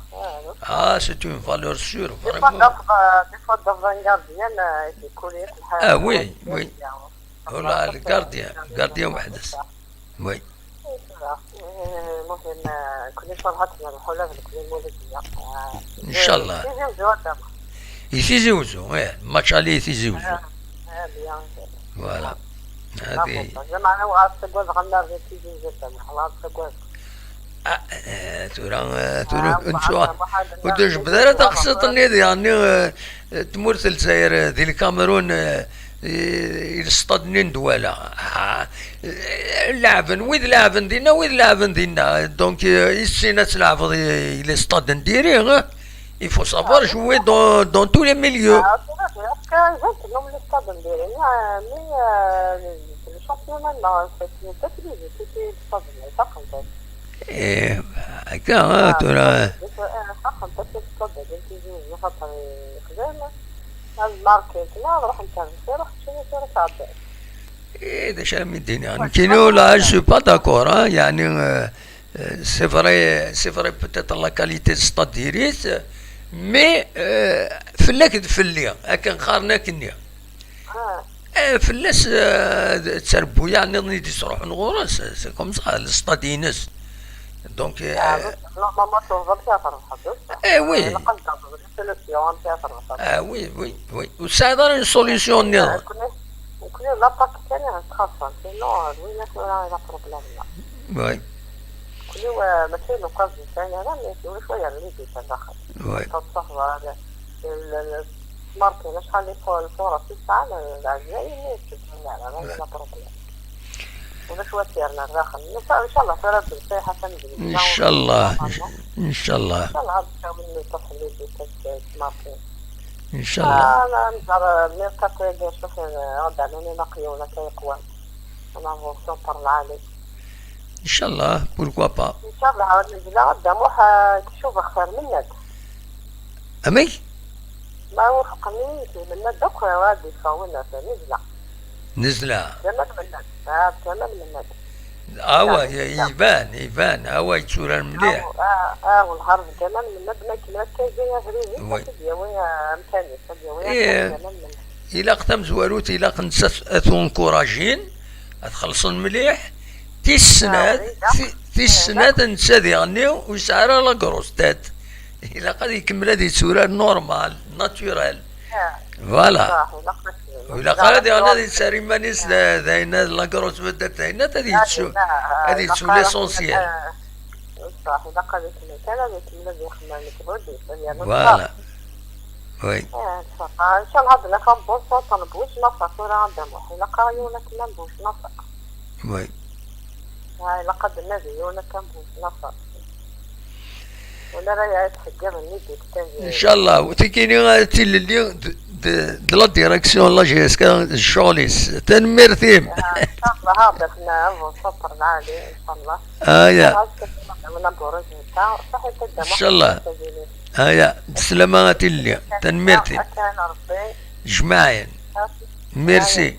Ah, c'est une valeur sûre, vraiment. Des fois, dans, euh, des fois, dans un gardien, euh, يكون ياك الحال. Ah, oui, oui. Voilà, le gardien, le gardien وحده. Oui. المهم، كل شهر هاتنا نروحوا لها في المولودية. إن شاء الله. في زوج هذا. I Tizi Ouzou, ih, match aller i Tizi Ouzou. Voilà. هذه. زعما أنا وعاد تقول غنار في تيزي وزو، خلاص تقول. Ah, eh, tura, eh, tura, netta ur d-tejbed ara taqsiṭ-nni, yeɛni, eh, tmurt n Lezzayer, eh, di Lkamerun, eh, i lestad-nni n Dwala. Ah, eh, leɛben, wid leɛben dinna, wid leɛben dinna. Donc, eh, i tessin ad tleɛbeḍ i, i lestad n diri, eh, il faut savoir jouer dans, dans tous les milieux. Championnat, non, c'est une tête, c'était pas de la faculté. Eh, akka, ah, tura. Xaqen-t akken tettadda d imtizi n xaṭer yexdem. Ad markin kna, ad ruḥen kan, ruḥ tcini tura tɛedda. Eh, d acu ara m-id-iniɣ? Nekkini, là, je suis pas d'accord, hein, yeɛni, euh, euh, c'est vrai, c'est vrai, peut-être la qualité de stade diri-t, mais, euh, fell-ak d fell-i, akken qqaren akkenni. Eh, fell-as, eh, d tarbuyya nniḍen i d-yesruḥen ɣur-s, c'est comme ça, lestad-ines. Donc, eh, normalement tuɣeḍ amek ara trebḥeḍ, d ṣṣeḥ. Eh oui. Ilaq ad d-taẓeḍ solution amek ara trebḥeḍ. Ah oui, oui, oui. Ur tesɛiḍ ara une solution nniḍen. Nekkni l'attaque kan i ɣ-tettxaṣṣa, sinon d winna tura i d aproblème-nneɣ. Oui. Nekkni, eh, mačči d uqaz nesɛin ara, mais ulac wa yerna-d daxel. Oui. Taṣṣaḥba, Martin, acḥal i lfuṛas i tesɛa Leɛzayem, ur yettbeddil ara, ma yella problème. Ulac wa t-yernan daxel. Ncallah tura d lṣiḥa tamezwarut. Ncallah, ncallah. Ncallah ad d-tawim les possibilités n Martin. Ncallah. Nẓer mirkatu-agi, ncufi ad d-rnun ineqqiyen akka yeqwan. Ad navunsu par lɛali. Ncallah, pourquoi pas. Ncallah, nezla ad d-amuḥ, eh, tcuba xir minna-d. Amek? Ma wufqen-iyi, minna-d akk, eh, ad d-iffeɣ winna, nezla. Nezla. Ǧamal minna-d. Ah, Ǧamal minna-d. Awa, iban, iban, awa yetturar mliḥ. Ah, ah, welhar d Ǧamal minna-d, ma kemmel akka, iga abrid-is, ad t-id-yawi, eh, amkan-is, ad yawi amkan Ǧamal minna-d. Ilaq tamezwarut, ilaq netta ad t-encouragin, ad xellṣen mliḥ. Tis snat, ti-, tis snat netta diɣenni ur yesɛi ara la grosse tête. Ilaq ad ikemmel ad yetturar normal, naturel. Voilà. Ur ilaq ara diɣen ad yettarra iman-is d, d ayen, la grosse vedette d ayen, ad yettu, ad yettu l'essentiel. Ṣṣeḥ, ilaq ad ikemmel kan, ad ikemmel ad yexdem lmeǧhud-is, ad yernu ṣṣber. Voilà. Oui. Eh, ncallah ad naf bon sens n Bucnafa tura a Dda Muḥ. Ilaq-aɣ yiwen akken n Bucnafa. Oui. Ah, ilaq ad d-nadi yiwen akken n Bucnafa. Wala ara yetḥeggiren i d-yekkan. Ncallah, tikini, eh, tilelli d, d, d la direction n la J S K d ccɣel-is. Tanemmirt-im. Ah, ncallah, ad d-afen bon sens n lɛali, ncallah. Aya. Ncallah. Ncallah. Aya, bislama a tilelli. Tanemmirt-im. Jmaɛin. Merci.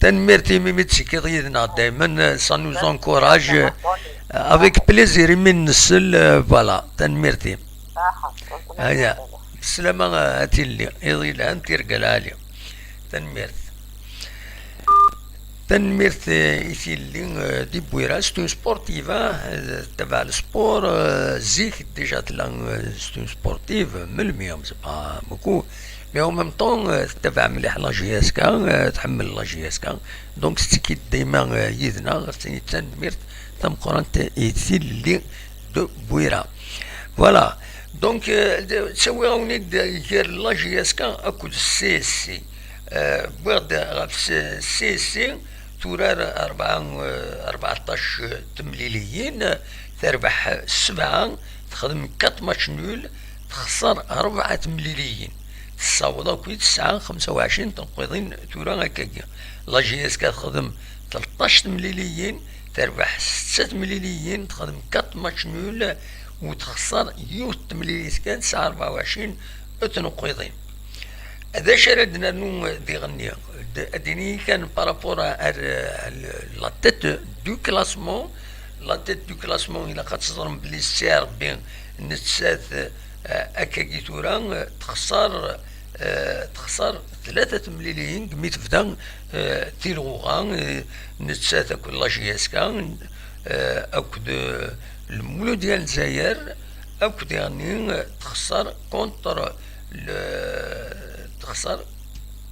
Tanemmirt-im imi d-tekkiḍ yid-neɣ daymen, ça nous encourage. Avec plaisir imi nsel, euh, voilà. Tanemmirt-im. Aya, bislama a tilelli. Iḍ yelhan, tirga lɛali. Tanemmirt. Tanemmirt, eh, i tilelli, eh, di Bwira, c'est une sportive, hein, eh, tettabaɛ le sport, eh, zik déjà tella, eh, c'est une sportive, melmi, c'est pas beaucoup, mais en même temps, eh, tettabaɛ mliḥ la J S K, eh, tḥemmel la J S K, donc tettekki-d dayma, eh, yid-neɣ, ɣef tin tanemmirt tameqqrant i tilelli de Bwira. Voilà. Donc, euh, d-, ttawiɣ-awen-id gar la J S K akked C S C. Euh, wwiɣ-d ɣef s-, C S C, turar rebɛa, euh, rbeɛṭac temliliyin, terbeḥ sebɛa, texdem quatre matchs nuls, texṣer rebɛa temliliyin. Tessaweḍ akk i tesɛa xemsa u ɛecrin tenqiḍin tura akkagi. La J S K texdem tleṭṭac temliliyin, terbeḥ setta temliliyin, texdem quatre matchs nuls, u texṣer yiwet temlilit kan, tesɛa rebɛa u ɛecrin tenqiḍin. D acu ara d-nernu diɣenni? D-, ad d-iniɣ kan par rapport à, à, à la tête du classement. La tête du classement, ilaq ad teẓrem belli C R B nettat, eh, akkagi tura, eh, texṣer, Eh, texṣer tlata temliliyin mi tebda, eh, tilɣuɣa, eh, nettat akked la J S K, eh, akked, eh, Lmuludya n Lezzayer, akked diɣenni, eh, texṣer contre le, texṣer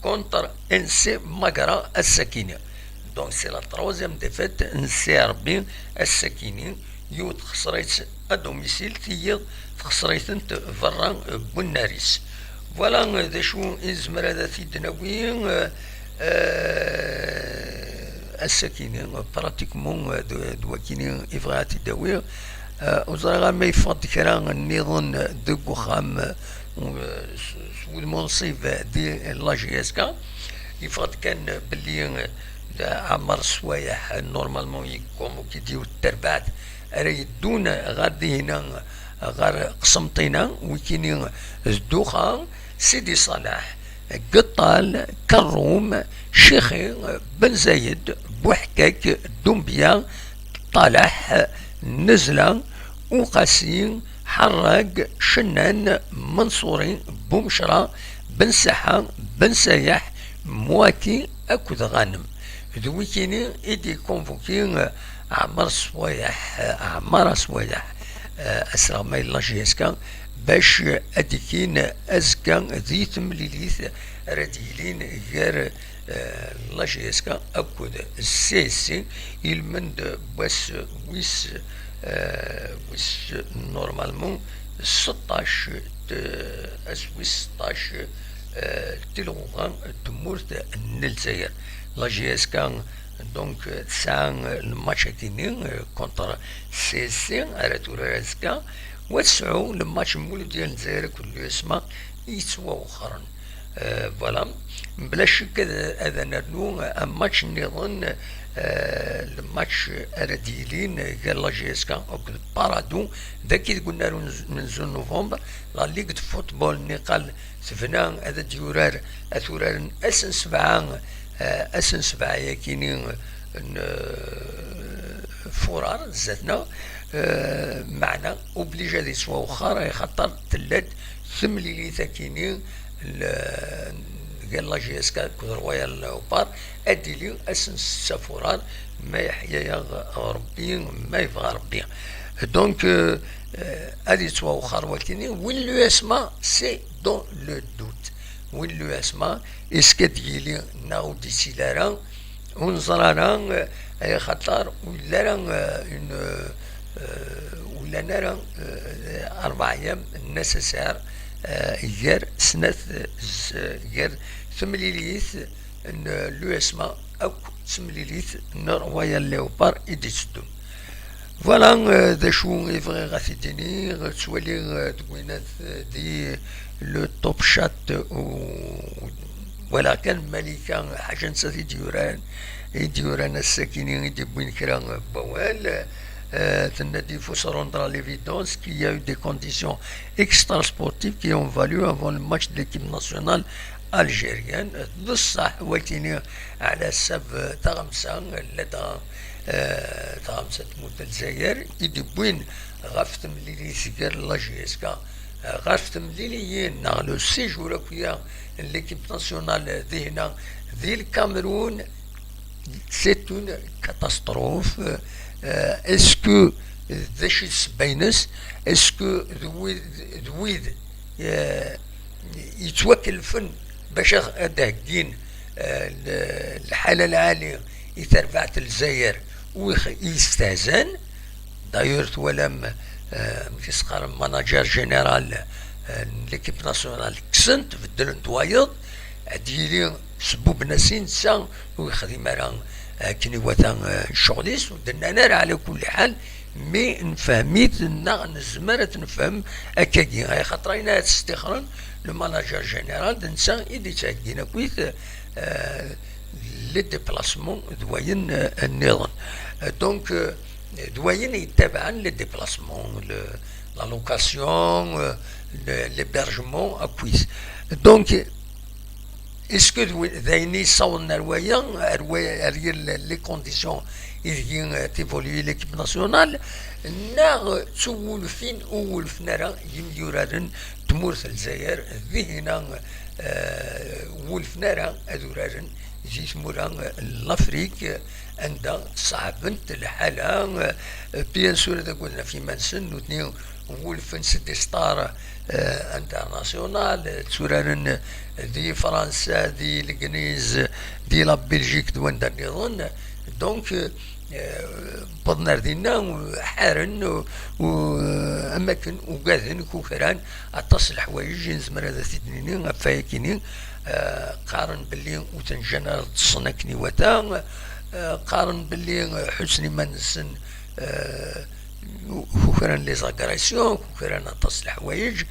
contre N C Magra ass-akini. Donc c'est la troisième défaite n C R B ass-akini. Yiwet texṣer-itt à domicile, tiyiḍ texṣer-itent berra n unnar-is. Voilà, eh, d acu i nezmer ad t-id-nawi, eh, eh, ass-akini, pratiquement, eh, d, d wakini i bɣiɣ ad t-id-awiɣ. Eh, ur ẓriɣ ma yeffeɣ-d kra nniḍen deg uxxam, eh, s, s wudem unṣib di la J S K. Yeffeɣ-d kan belli, eh, d Ɛmer Swayeḥ, eh, normalement, yekkonvuki-d yiwet terbaɛt ara yeddun ɣer dihina, ɣer Qsenṭina, wikini d Duxa, Sidi Ṣaleḥ, Geṭṭal, Kerrum, Cixi, Ben Zayed, Buḥkak, Dumbya, Ṭalaḥ, Nezla, Uqasi, Ḥerrag, Cennan, Menṣuri, Bumecra, Ben Saḥa, Ben Sayaḥ, Mwaki akked Ɣanem. D wikini i d-ikonvuki, eh, Ɛmar Swayeḥ, eh, Ɛmar Swayeḥ, eh, asleɣmay n la J S K, bac ad d-ikin azekka di temlilit ara d-yilin gar, eh, la J S K akked C S C, ilmend n wass wis, eh, wis normalement seṭṭac, d, ass wis seṭṭac, eh, tilɣuɣa n tmurt n Lezzayer. La J S K, donc, tesɛa lmatch-agi-nni, eh, contre C S C ara turar azekka, wa tesɛu lmatch n Muludya n Lezzayer akked l'U S M A yettwawexxren. Eh, voilà. Mebla ccek ad, ad nernu, eh, un match nniḍen, eh, lmatch ara d-yilin gar la J S K akked Paradou, dagi deg unnar unz-, n unzu n novembre, la Ligue de football n Iqal tebna ad d-yurar, ad t-uraren ass n sebɛa, eh, ass n sebɛa yakini n, eh, furar zdat-neɣ, eh, meɛna obligé ad yettwawexxer, axaṭer tella-d temlilit akini l-, gar la J S K akked Royal Léopard, ad d-tili ass n setta furar, ma yeḥya-yaɣ Rebbi, ma yebɣa Rebbi. Donc, euh, euh, ad yettwawexxer wakini, win l'U S M A, c'est dans le doute. Win l'U S M A, est-ce que ad d-yili neɣ ur d-yettili ara, ur neẓri ara, eh, axaṭer ur yelli ara, eh, une, eh, ur llan ara, eh, rebɛa yyam nécessaire, eh, gar snat, eh, z-, gar temlilit n l'U S M A akk d temlilit n Royal Léopard i d-itteddun. Voilà, eh, d acu i bɣiɣ ad t-id-iniɣ. Ttwaliɣ, eh, deg winat, eh, di le Top Chat, eh, u-, walaɣ kan Malika Ḥaǧa Nsat i d-yuran, i d-yuran ass-akini, i d-yewwin kra n wawal. Eh, tenna-d, il faut se rendre à l'évidence qu'il y a eu des conditions extrasportives qui ont valu avant le match de l'équipe nationale algérienne. D ṣṣeḥ, wakini ɛla ḥsab, eh, taɣamsa, ladɣa, eh, taɣamsa n tmurt n Lezzayer, i d-yewwin ɣef temlilit gar la J S K, eh, ɣef temliliyin neɣ le séjour akya n l'équipe nationale dihna di Lkamerun, c'est une catastrophe. Euh, est-ce que d acu i d ssebba-ines? Est-ce que d wid, d wid, eh, yettwakelfen bac ad, ad d-heggin, eh, l-, lḥala lɛali i terbaɛt n Lezzayer u ix-, i yestehzan? D'ailleurs, twalam, eh, amek i s-qqaren, manager général, eh, n l'équipe nationale, kksen-t, beddlen-t wayeḍ, ad d-yili sbubben-as i netta, ur yexdim ara akken iwata, eh, ccɣel-is, ur d-nnan ara ɛla kulli ḥal, mi nefhem-it neɣ nezmer ad t-nefhem akkagi. Axaṭer ayen ara t-stixren, le manager général, d netta i d-yettheggin akkit, eh, les déplacements d wayen, eh, nniḍen. Eh, donc, eh, d wayen yettabaɛen les déplacements, le, la location, eh, le, l'hébergement, akkit. Donc, Est-ce que d wi-, d ayen i yessawḍen ar waya, ar wa-, ar yir les conditions ideg, euh, évolue l'équipe nationale, neɣ d tuwulfin ur wulfen ara yimyuraren n tmurt n Lezzayer, dihina, euh, wulfen ara ad uraren di tmura n Lafrik, anda ṣeɛbent lḥala, euh, bien sûr ad agaden ɣef yiman-nsen, nutni wulfen s des stars, euh, internationales, tturaren di Fransa, di Legliz, di la Belgique, d wanda nniḍen. Donc, euh, wwḍen ar dinna, ḥaren, u-, u-, am akken ugaden, kukran aṭas n leḥwayeǧ i nezmer ad t-id-nini ɣef wayakini. Euh, qqaren belli ur ten-ǧǧan ara ṭṭsen akken iwata, euh, qqaren belli, euh, ḥussen iman-nsen, euh, kukran les agressions, kukran aṭas n leḥwayeǧ.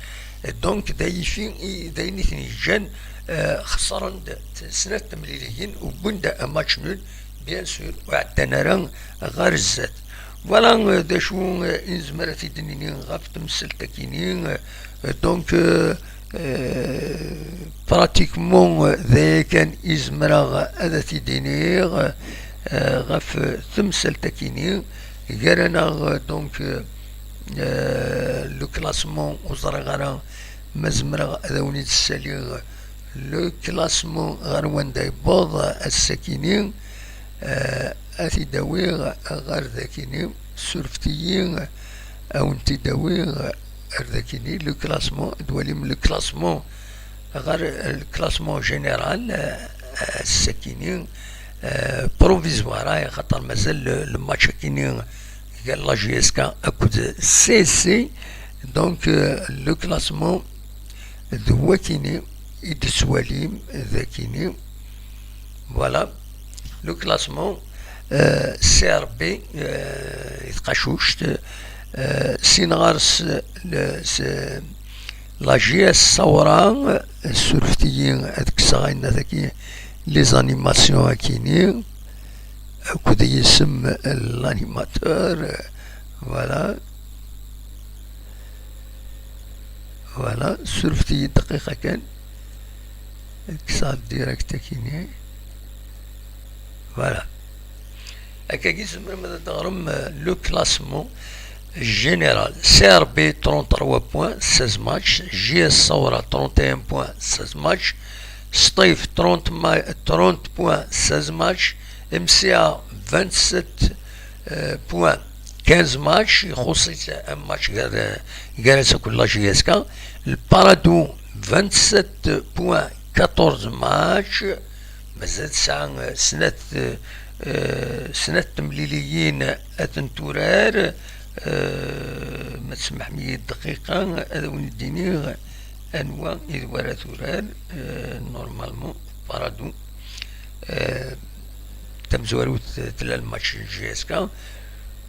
Donc, d ayen i, d ayen i ten-yeǧǧan, euh, xesren-d t-, snat temliliyin, wwin-d match nul, bien sûr, ur ɛeddan ara ɣer zdat. Voilà, euh, d acu, euh, i nezmer ad t-id-nini ɣef temsalt-akini. Euh, donc, euh, euh, pratiquement, euh, d aya kan i zemreɣ ad t-id-iniɣ, euh, ɣef temsalt-akini. Gar-aneɣ, euh, donc, euh, euh, le classement, ur ẓriɣ ara ma zemreɣ ad awen-id-ssaliɣ le classement ɣer wanda yewweḍ ass-akini, euh, ad t-id-awiɣ ɣer dakini, surfet-iyi, ad wen-t-id-awiɣ ɣer dakini, le classement, ad twalim le classement ɣer le classement général, euh, ass-akini, euh, provisoire, axaṭer mazal le, le match-akini gar la J S K akked C S C. Donc, euh, le classement d wakini i d-tettwalim dakini. Voilà. Le classement, euh, C R B, euh, i tqacuct, euh, sin ɣer-s, le, s-, la J S Sawra, euh, surfet-iyi ad kkseɣ ayen dagi, les animations akini, akked yisem n l'animateur, euh, voilà. Voilà, surfet-iyi dqiqa kan. Kkseɣ direct akini. Voilà. Akkagi tzemrem ad d-teɣrem, euh, le classement général. C R B trente-trois points, seize matchs. J S Sawra trente et un points, seize matchs. Sṭif trente ma-, trente points, seize matchs. M C A vingt-sept, euh, points, quinze matchs, ixuṣṣ-itt un match gar, gar-as akked la J S K. Le Paradou, vingt-sept points, quatorze matchs. Mazal tesɛa, euh, snat, euh, snat temliliyin ad tent-turar. Euh, ma tsemḥem-iyi dqiqa, ad awen-d-iniɣ anwa i d wara turar, euh, normalement, Paradou. Euh, tamezwarut, euh, tella le match n J S K.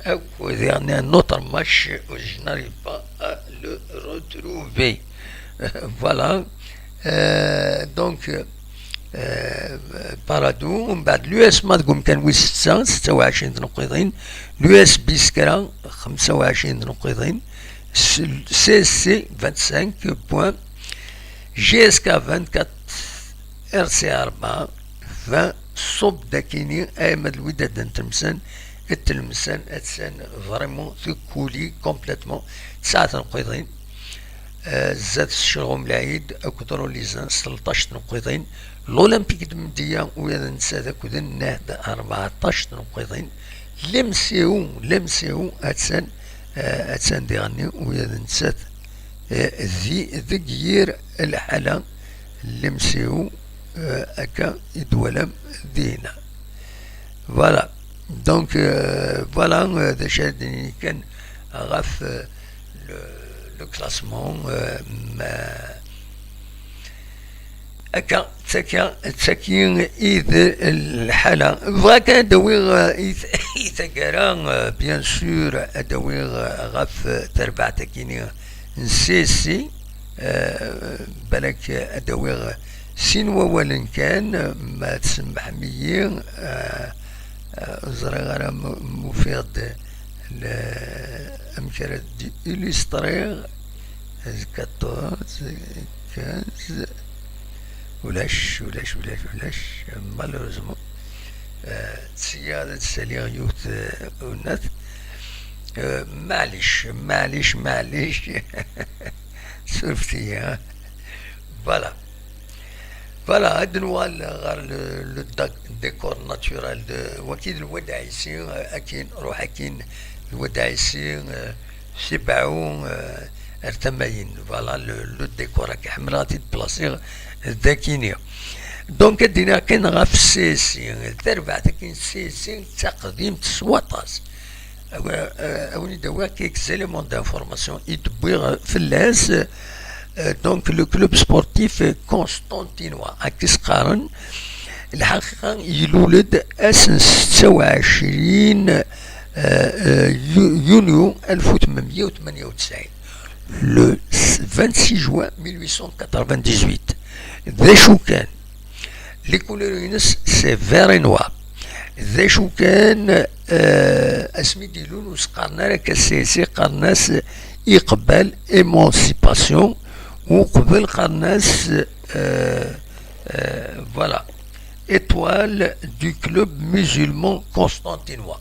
Akked, يعني, un autre match où je n'arrive pas à le retrouver. Voilà. Euh, donc, euh, Paradou, mbeɛd l'U S M A deg umkan wis setta, setta u ɛecrin tneqqiḍin, l'U S B Skra, xemsa u ɛecrin tneqqiḍin, s-, C S C, vingt-cinq points, J S K, vingt-quatre, R C A rebɛa, vingt, ṣṣub dakini, ay ma d Lwidad n Tlemsan, d Tlemsan, attan vraiment tekkuli complètement, tesɛa tneqqiḍin. Euh, zdat s Celɣum Lɛid akked Rulizan s tleṭṭac tneqqiḍin. L'Olympique de Mdiya, ula d netta d akked Nnehd, rbeɛṭac tneqqiḍin. L'M C O, l'M C O, attan, euh, attan diɣenni, ula d nettat, euh, di, deg yir lḥala, l'M C O, euh, akka i d-twalam dinna. Voilà. Donc, euh, voilà, euh, d acu ara d-nini kan ɣef, euh, le, le classement, euh, ma, akka, d takka, d takki i d lḥala. Bɣiɣ kan ad d-awiɣ, euh, i t-, i taggara, euh, bien sûr, ad d-awiɣ, euh, ɣef, euh, terbaɛt-agi-nni n C S C, euh, balak ad d-awiɣ sin wawalen kan, ma tsemmḥem-iyi, euh, euh, ur ẓriɣ ara m-, m-, ufiɣ-d le-, amek ara d-illustriɣ, quatorze, quinze, Ulac, ulac, ulac, ulac. Malheureusement, euh, ttiyya ad d-saliɣ yiwet, euh, unat. Euh, maɛlic, maɛlic, maɛlic. Surfet-iyi, hein. Voilà. Voilà, ad nuɣal ɣer le, le da-, décor naturel de waki d Lwad Ɛisi, euh, akin, ruḥ akin, Lwad Ɛisi, euh, Sibɛu, euh, ar tamayin. Voilà, le, le décor akka. Ḥemmleɣ ad t-id-plasiɣ d akini. Donc, ad d-iniɣ kan ɣef C S I. Tarbaɛt akin C S I d taqdimt s waṭas. Awi-, euh, awen-id-awiɣ quelques éléments d'information i d-wwiɣ fell-as. Euh, donc, le club sportif constantinois, akka i s-qqaren. Lḥaqiqa, ilul-d ass n setta u ɛecrin, euh, euh, yu-, yunyu alef u tmenmeyya u tmenya u tesɛin. Le s-, vingt-six juin mille huit cent quatre-vingt-dix-huit. D acu kan, les couleurs-ines, c'est vert et noir. D acu kan, euh, asmi d-ilul ur s-qqaren ara akka C S I, qqaren-as Iqbal, Émancipation, uqbel qqaren-as, euh, euh, voilà, Étoile du club musulman constantinois.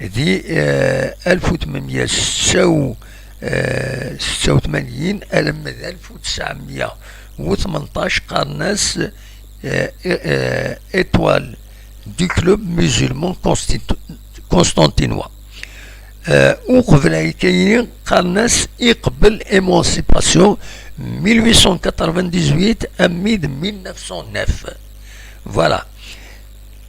Di, euh, alef u tmenmeyya setta u, euh, setta u tmanyin alamma d alef u tesɛemya u tmenṭac qqaren-as, euh, euh, Étoile du club musulman constit-, constantinois. Euh, uqbel akka-yini qqaren-as Iqbel, Émancipation, mille huit cent quatre-vingt-dix-huit armi d mille neuf cent neuf. Voilà.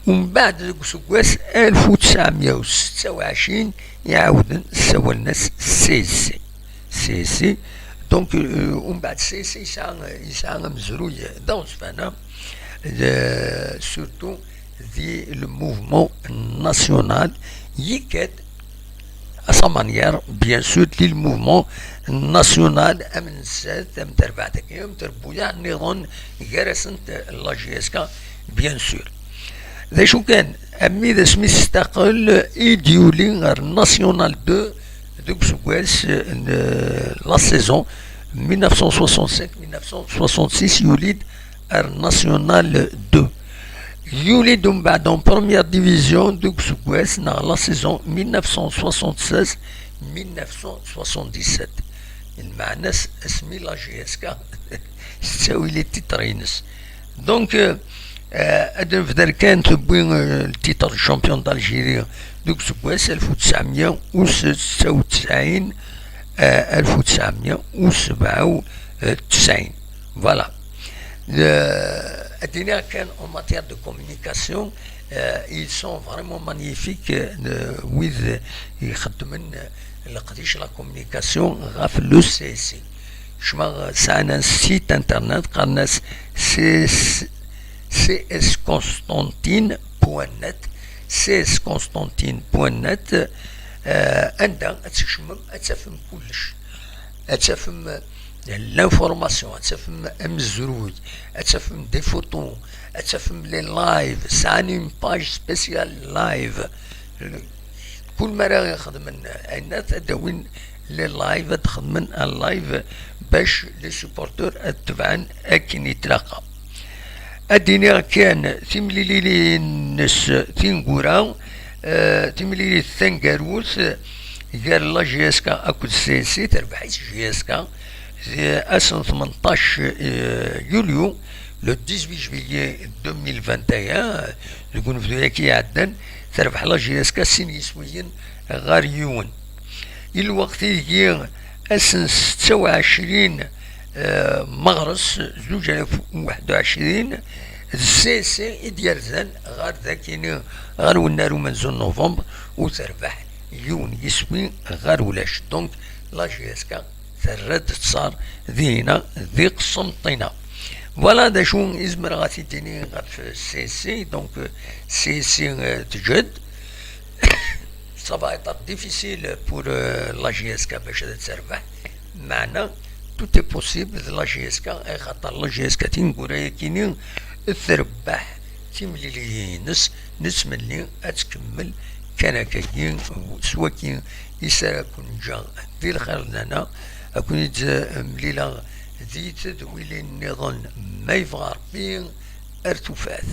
Umbeɛd deg useggas alef u tesɛemya u setta u ɛecrin iɛawden ssawalen-as C S I. C S I. Donc, euh, umbeɛd C S I yesɛa, yesɛa amezruy d aɣezfan, hein, de, surtout di le mouvement national, yekka-d à sa manière, bien sûr, di le mouvement national, am nettat, am terbaɛt-agi, am trebbuyaɛ nniḍen, gar-asent la J S K, bien sûr. D acu kan, armi d asmi testaqel i d-yuli ɣer National deux deg useggas n la saison mille neuf cent soixante-cinq mille neuf cent soixante-six, yuli-d ar National deux. Yuli-d umbeɛd en première division deg useggas neɣ la saison mille neuf cent soixante-seize mille neuf cent soixante-dix-sept. Lmeɛna-s asmi la J S K tettawi les titres-ines. Donc, euh, euh, ad nbder kan tewwi, euh, le titre de champion d'Algérie deg useggas alef u tesɛemya u setta u tesɛin, euh, alef u tesɛemya u sebɛa u tesɛin. Voilà. Euh, ad iniɣ kan en matière de communication, euh, ils sont vraiment magnifiques, euh, wid ixeddmen, euh, leqdic la communication ɣef le C S I. Kecmeɣ, sɛan un site internet, qqaren-as C S, C S Constantine point net, C S Constantine point net, euh, anda ad tkecmem, ad tafem kullec. Ad tafem, euh, l'information, ad tafem amezruy, ad tafem des photos, ad tafem les lives, sɛan une page spéciale live. Kul mi ara xedmen ayennat, ad d-awin les lives, ad xedmen un live bac les supporters ad tebɛen akken i tlaqqa. Ad d-iniɣ kan timlilin-ines tineggura, eh, timlilit taneggarut gar la J S K akked C S I, terbeḥ-itt J S K, di ass n tmenṭac, eh, yulyu, le dix-huit juillet deux mille vingt et un, deg unebdu-agi iɛeddan, terbeḥ la J S K sin yiswiyen ɣer yiwen. I lweqt ideg ass n setta u ɛecrin, eh, meɣres zuǧ alaf u waḥed u ɛecrin, d C S I i d-yerzan ɣer dakini, ɣer unnar umenzu n novembre, u terbeḥ yiwen yiswi ɣer ulac. Donc, la J S K terra-d ttaṛ dina di Qsenṭina. Voilà d acu i zemreɣ ad t-id-iniɣ ɣef C S I. Donc, euh, C S I, euh, teǧhed. Ça va être difficile pour, euh, la J S K bac ad terbeḥ. Meɛna, tout est possible d la J S K, axaṭer la J S K tineggura-yagini trebbeḥ timliliyin-ines, nettmenni ad tkemmel kan akkagi s waki i s ara ken-ǧǧeɣ di lxir d lehna, ad ken-id-mlileɣ Di tedwilin nniḍen, ma yebɣa Ṛebbi, ar tufat.